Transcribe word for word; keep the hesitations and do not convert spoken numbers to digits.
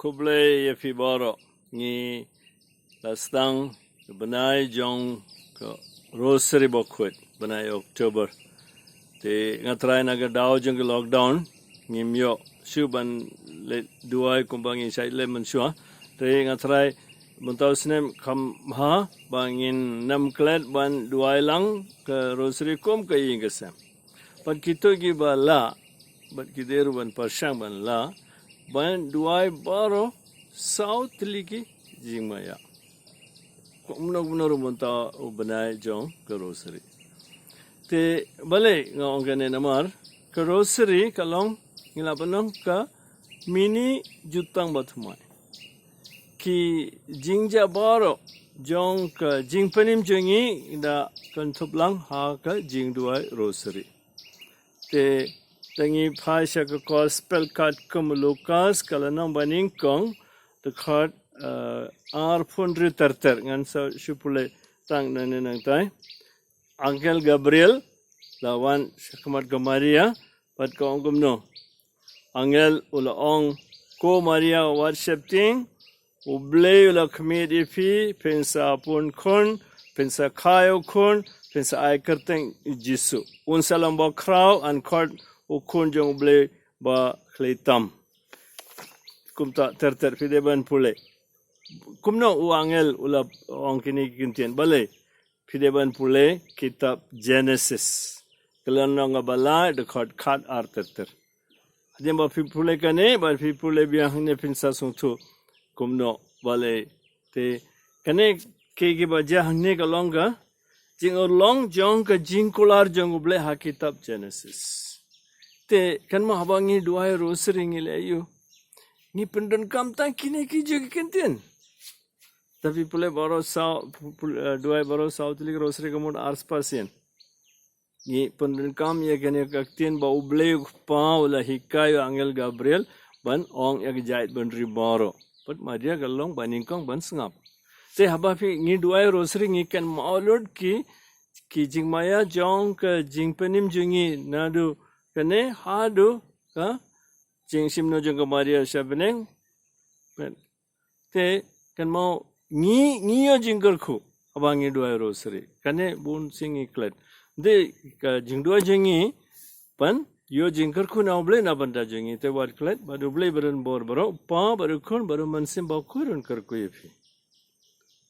Khublei ïa phi baroh. Ngi la sdang bnai jong ka Rosary Bakhuid, bnai October. Te nga trai na ka daw jong ka lockdown, ngim ïoh shuh ban leit duwai kumba ngi shait leit mynshuwa. Te nga trai mynta u snem kham bha ba ngin nym klet ban duwai lang ka Rosary kum ka ïing ka sem. Bad kito kiba lah, bad ki dei ruh ban pyrshang ban lah ban duwai baroh saw tylli ki jingmaïa. Kumno kumno ruh mynta u bnai jong ka Rosary. Te balei nga ong kane? Namar ka Rosary ka long, ngi lah ban ong, ka mini jutang bathymmai. Ki jingjia baroh jong ka jingpynim jong ngi da kynthup lang ha ka jingduwai Rosary. Te da ngi phai sha ka Gospel katkum u Lukas, ka lynnong banyngkong, dkhot, eh, arphew hynriew ter ter. Ngan sa shu pule tang nangne nangtai. Angel Gabriel la wan sha khmat ka Maria, bad ka ong kumno? Angel u la ong, "Ko Maria, wat sheptieng, U Blei u la khmih ïa phi, phin sa pun khun, phin sa kha ïa u khun, phin sa ai kyrteng Jisu. Un sa long bakhraw, yn khot u Khun jong U Blei Bakhlei Tam." Kumta ter ter, phi dei ban pule. Kumno u angel u la ong kine ki ktien? Balei? Phi dei ban pule kitab Genesis, ka lynnong kaba lai, dkhot khat, ar ter ter. Hadien ba phi pule kane, ba phi pule biang hangne, phin sa sngewthuh kumno, balei. Te kane, ki, kiba jia hangne ka long ka jingurlong jong ka jingkular jong U Blei ha kitab Genesis. Te kynmaw, haba ngi duwai Rosary ngi leh aïu? Ngi pyndonkam tang kine ki jong ki ktien. Te phi pule baroh saw, pule, eh, duwai baroh saw tylli ka Rosary ka mut ar spah sien. Ngi pyndonkam ïa kane ka ktien ba U Blei U Kpa u la hikai ïa u angel Gabriel ban ong ïa ka jaitbynriew baroh. Bad Maria ka long banyngkong ban sngap. Te haba phi, ngi duwai Rosary, ngi kynmaw lut ki, ki jingmaïa jong ka jingpynim jong ngi, naduh kane haduh ka jingshim noh jong ka Maria sha bneng. Te kynmaw, ngi, ngi ïoh jingkyrkhu haba ngi duwai Rosary. Kane bun sien ngi klet. Te ka jingduwai jong ngi ban ïoh jingkyrkhu na U Blei na bynta jong ngi. Te wat klet, bad U Blei ba don bor baroh, U Kpa bad U Khun bad U Mynsiem Bakhuid un kyrkhu ïa phi.